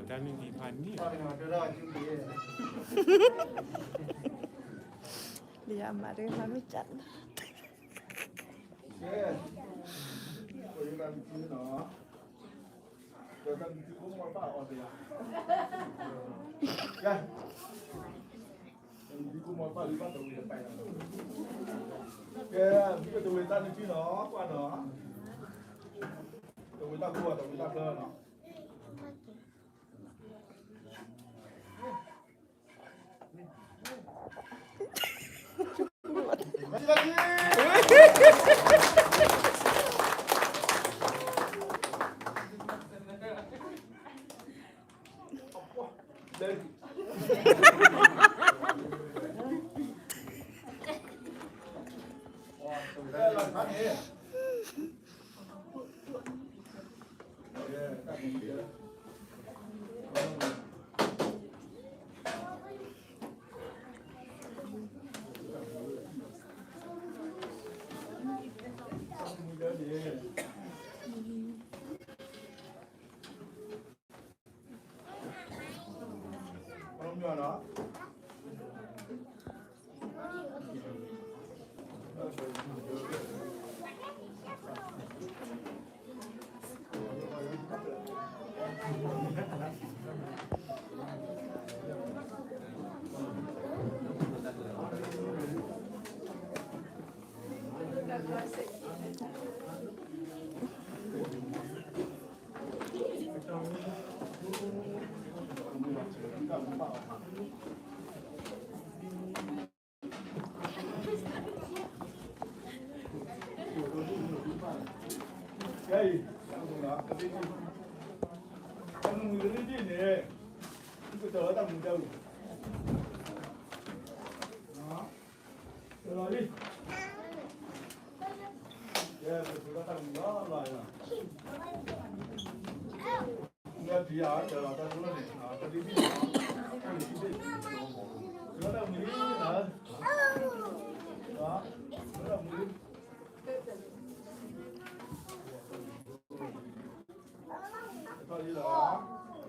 တၢ်နုၢ်သံဖးန့ၣ် လၢယမၤတကမၤမ့ၢ်ကၢ်နၤ ကဲ ဝဲဒၣ်တၢ်နုၢ်သံနီၤ ကဲ တၢ်နုၢ်သံကိးမီၤပၢ်အီၤတယၤ ကဲ တၢ်နုၢ်သံကိးမီၤပၢ်လၢဘၣ်တဝ့ၤတပာ်နီၤ ကဲ မ့ၢ်တဝ့ၤတၢ်နုၢ်သံနီၤ ကွၢ်နီၤ တဝ့ၤတၢ်ကိၢ် တဝ့ၤတၢ်ဖျၢၣ်နီၤ ပလီၤထံဝံၤလံ ပကလူလီၤလၢခွးလၢအပူၤနီၤ, လူလီၤလံ, အိၣ်ဆူတနီၤယါ, ယါထံလီၤထံယါ, ထံ, ထံနီၤ, ကဲအံၤ, ထံယါထံ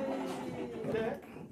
လီၤ,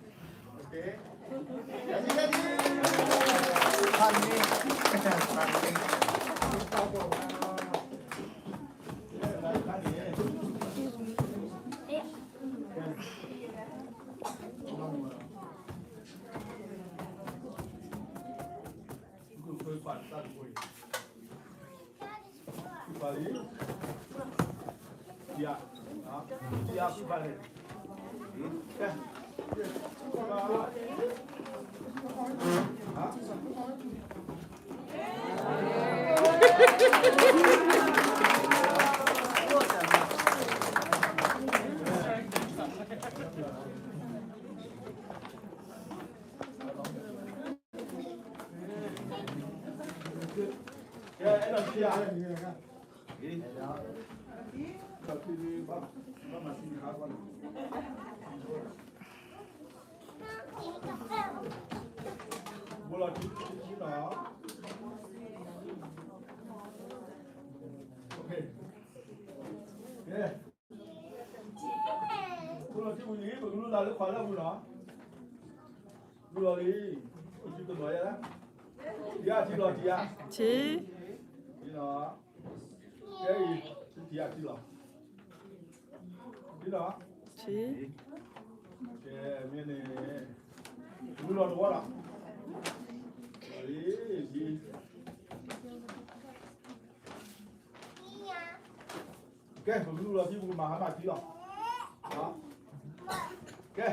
ထံနီၤ, ထံ, ကဲမ့ၢ်န့ၣ်, လူလီၤတဝီလီၤ, လီၤလံ, ထံ ကဲ ပကလူလီၤထံ ပကမၤဟါမၢ်ထံလီၤ, ကဲ,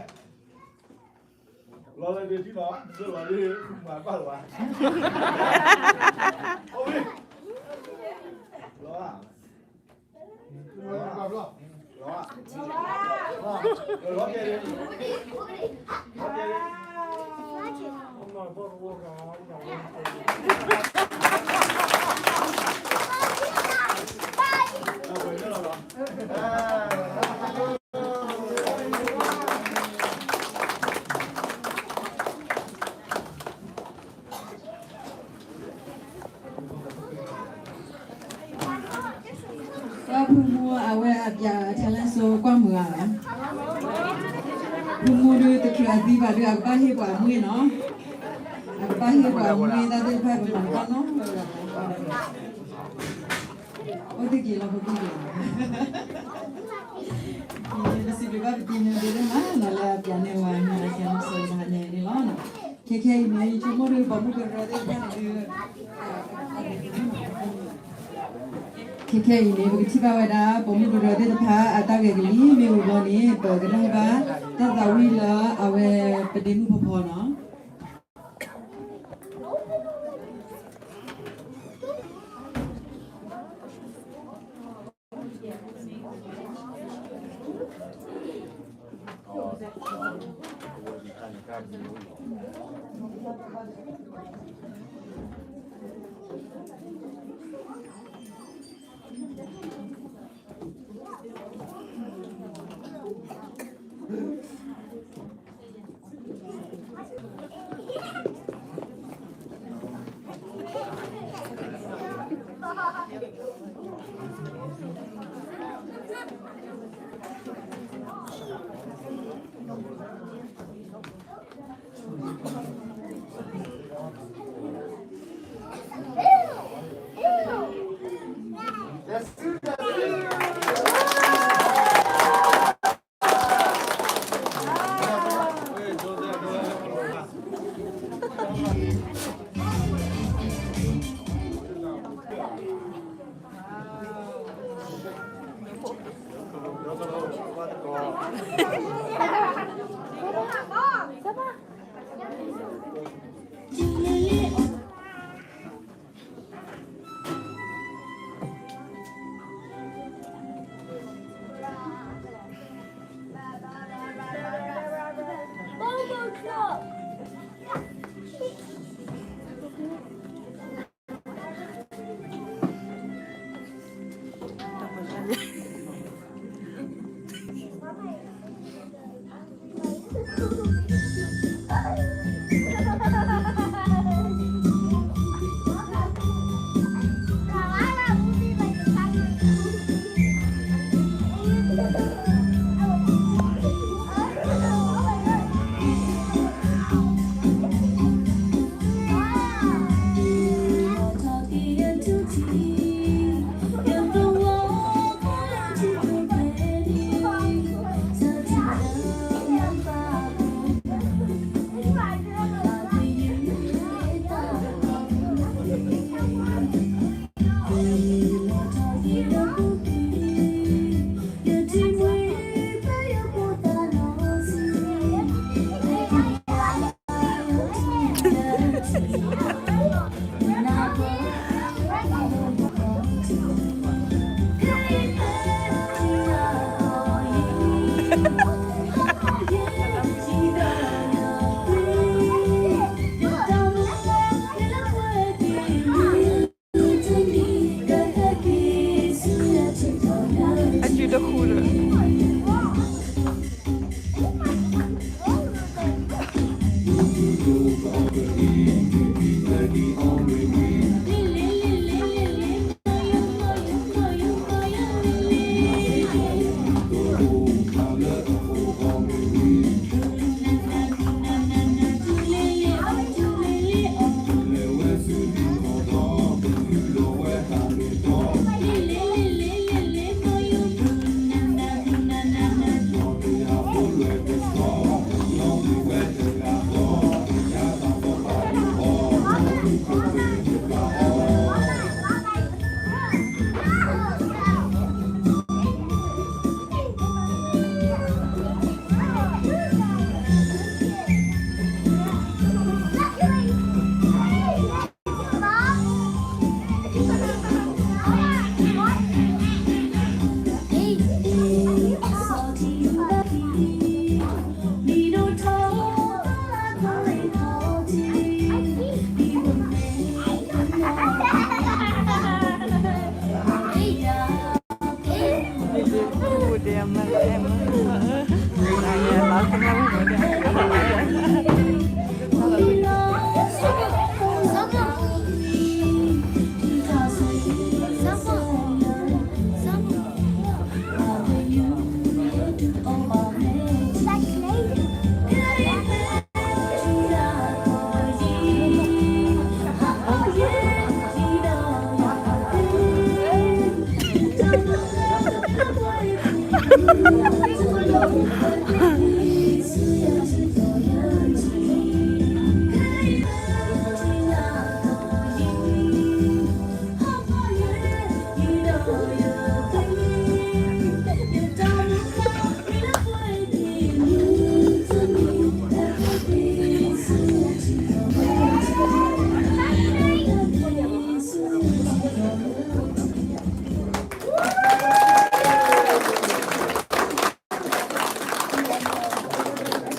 လီၤလၢဒ့ထံနီၤ, လီၤလံ, မၤဘၣ်လီၤ, အိၣ်ဝံၤ, လီၤ, လီၤ, လီၤ, လီၤကဲ, လီၤကဲ စီၤဖုမူအဝဲအပျဲၢ်အထါလၢစိ ကွၢ်မုာ်ဧါ, ဖိမုၣ်ဒုးတချုးအသံဘၣ်ဒုး အကဘၣ်ဟ့ၣ်ပှၤအမွေးနီၤ, အကဘၣ်ဟ့ၣ်ပှၤအမွေး တၢ်သ့ၣ်တဖၣ်ပမၤတဘၣ်နီတဂၤဘၣ်. အိၣ်သ့က့ၤလီၤ ဖိသ့က့ၤလီၤ, ပစံးဘျုးဘၣ်ပသံန့ၣ်ဒုးမးနီၤ လၢအပျးန့ၢ်ဝဲ မုၢ်လၢ်ဆဲနီၤစဲတဟါန့ၣ်န့ၣ်လီၤ. ခဲခဲအံၤန့ၣ် ယဆိကမိၣ်ဒုး ပိာ်မုၣ်ကရၢသ့ၣ်တဖၣ်န့ၣ်ဒုး ခဲခဲအံၤန့ၣ် ပကထံၣ်ဘၣ်ဝဲဒၣ် ပိာ်မုၣ်ကရၢသ့ၣ်တဖၣ် အတၢ်ဂဲၤကလံၤမ့ၢ်အိၣ်ဘျီန့ၣ် ပကနၢ်ဟူဘၣ် တၢ်သးဝံၣ်လၢအဝဲပဒ့မုၣ်ဖီဖီနီၤ. အစုတဃူဒီး